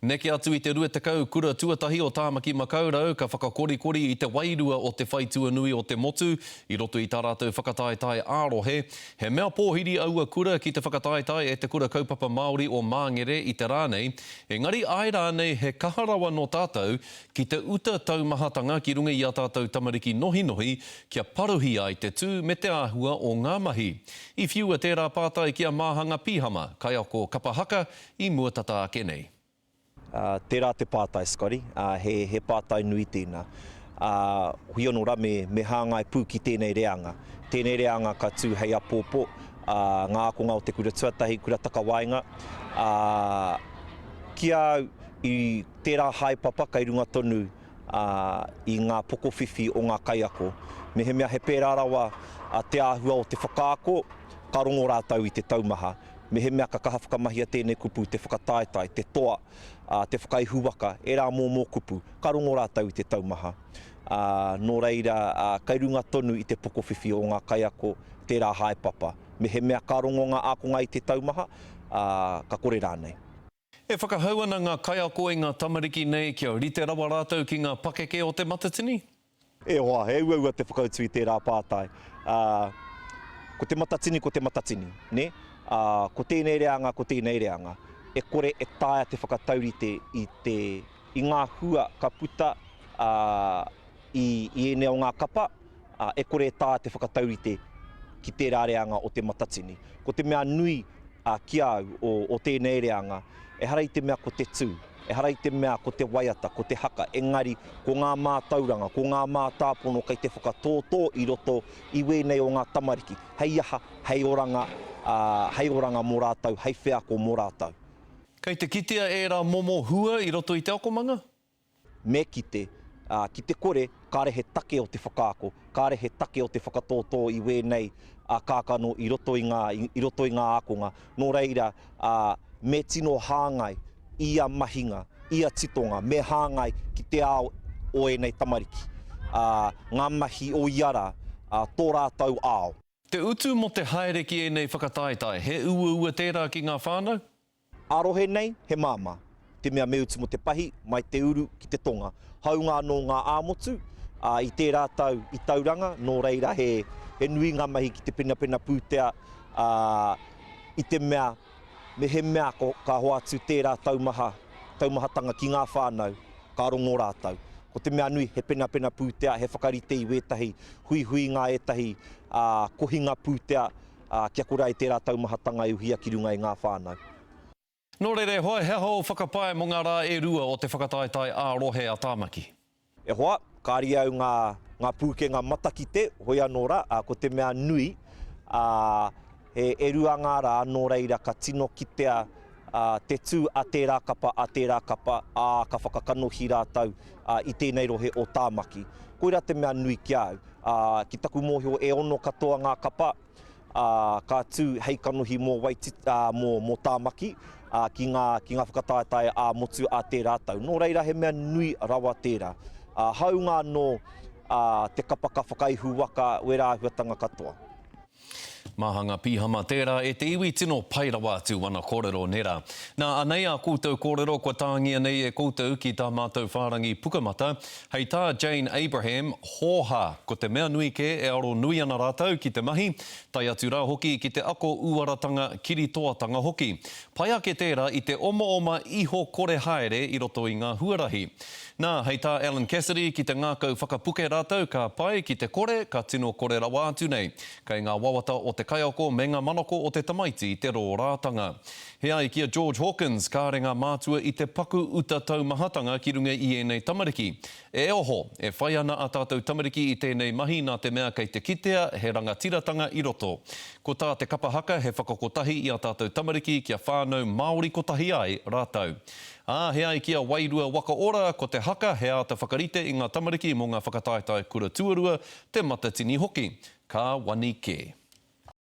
Neke atu i te 20 kura tuatahi o Tāmaki Makaurau ka whakakorikori i te wairua o te whaitua nui o te motu i roto i tā rātou whakataetae ā-rohe. He mea pōhiri aua kura ki te whakataetae e Te Kura Kaupapa Māori o Māngere i te rā nei, engari āe rānei he kaha rawa nō tātou ki te uta taumahatanga ki runga i ā tātou tamariki nohinohi kia paruhi ai te tū me te āhua o ngā mahi. I whiua tērā pātai ki a Māhanga Pīhama, kaiako kapa haka i mua tata ake nei. Tērā te pātai, Scotty. He, he pātai nui tēnā. Hui anō rā, me, me hāngai pū ki tēnei reanga. Tēnei reanga ka tū hei apōpō, ngā ākonga o te kura tuatahi, kura takawaenga. Ki a au, i tērā haepapa kei runga tonu i ngā pokowhiwhi o ngā kaiako. Mehemea he pērā rawa te āhua o te whakaako, ka rongo rātou i te taumaha. Mehemea ka kaha whakamahia tēnei kupu te whakataetae, te toa, te whakaihuwaka, ērā mōmō kupu, ka rongo rātou i te taumaha. Nō reira, kei runga tonu i te pokowhiwhi o ngā kaiako tērā haepapa. Mehemea ka rongo ngā ākonga i te taumaha, ka kore rānei. E whakahau ana ngā kaiako i ngā tamariki nei kia rite rawa rātou ki ngā pakeke o Te Matatini? E hoa, he uaua te whakautu i tērā pātai. Ā, ko te matatini, ko te matatini, nē? Ā, ko tēnei reanga, ko tēnei reanga. E kore e taea te whakataurite i te, i ngā hua ka puta, ā, i, i ēnei o ngā kapa, ā, e kore e taea te whakataurite ki tērā reanga o te matatini. Ko te mea nui, ā, ki a au, o, o tēnei reanga, ehara i te mea ko te tū, ehara i te mea ko te waiata, ko te haka, engari ko ngā mātauranga, ko ngā mātāpono kei te whakatōtō i roto i wēnei o ngā tamariki, hei aha, hei oranga, ā, hei oranga mō rātou, hei wheako mō rātou. Kei te kitea ērā momo hua i roto i te akomanga? Me kite, ā, ki te kore, kāre he take o te whakaako, kāre he take o te whakatōtō i wēnei kākano i roto i ngā, i roto i ngā ākonga. Nō reira, ā, me tino hāngai ia mahinga, ia titonga, me hāngai ki te ao o ēnei tamariki, ā, ngā mahi o ia rā, ā, tō rātou ao. Te utu mō te haere ki ēnei whakataetae, he uaua tērā ki ngā whānau? Ā-rohe nei, he māmā. Te mea me utu mō te pahi, mai te uru ki te tonga. Hāunga anō ngā ā-motu, ā, i tērā tau i Tauranga, nō reira he, he nui ngā mahi ki te penapena pūtea, ā, i te mea, mehemea ko, ka hoatu tērā taumaha, taumahatanga ki ngā whānau, ka rongo rātou. Ko te mea nui, he penapena pūtea, he whakarite i wētahi huihuinga, ētahi, ā, kohinga pūtea, ā, kia kore ai tērā taumahatanga e uhia ki runga i ngā whānau. Nō reira e hoa, he aha ō whakapae mō ngā rā e rua o te whakataetae ā-rohe a Tāmaki? E hoa, kāri au ngā, ngā pūkenga matakite, hoi anō rā, ā, ko te mea nui, ā, he, e rua ngā rā, nō reira ka tino kitea, ā, te tū a tērā kapa, a tērā kapa, ā, ka whakakanohi rātou, ā, i tēnei rohe o Tāmaki. Koirā te mea nui ki a au. Ā, ki taku mōhio e ono katoa ngā kapa, ā, ka tū hei kanohi mō Waititi, ā, mō, mō Tāmaki, ā, ki ngā, ki ngā whakataetae ā-motu ā tērā tau. Nō reira, he mea nui rawa tērā. Ā, hāunga anō, ā, te kapa ka whakaihu waka, wērā āhuatanga katoa. Māhanga pīhama tērā e te iwi tino pai rawa atu wana kōrero nera. Nā, anei ā koutou kōrero kua tāngia nei e koutou ki tā mātou whārangi pukamata. Hei tā Jane Abraham, Hōhā, ko te mea nui kē e aro nui ana rātou ki te mahi, tae atu rā hoki ki te ako uaratanga, kiritoatanga hoki. Pai ake tērā i te omaoma iho kore haere i roto i ngā huarahi. Nā, hei tā Alan Cassidy, ki te ngākau whakapuke rātou, ka pai, ki te kore, ka tino kore rawa atu nei. Kei ngā wawata o te kaiako me ngā manako o te tamaiti te rōrātanga. He ai ki a George Hawkins, kāre ngā mātua i te paku uta taumahatanga ki runga i ēnei tamariki. E oho, e whai ana ā tātou tamariki i tēnei mahi nā te mea kei te kitea he rangatiratanga i roto. Ko tā te kapa haka he whakakotahi i ā tātou tamariki kia whānau Māori kotahi ai rātou. Ā, he ai ki a Wairua Waka Ora, ko te haka he āta whakarite i ngā tamariki mō ngā whakataetae kura tuarua, te matatini hoki. Ka wani kē.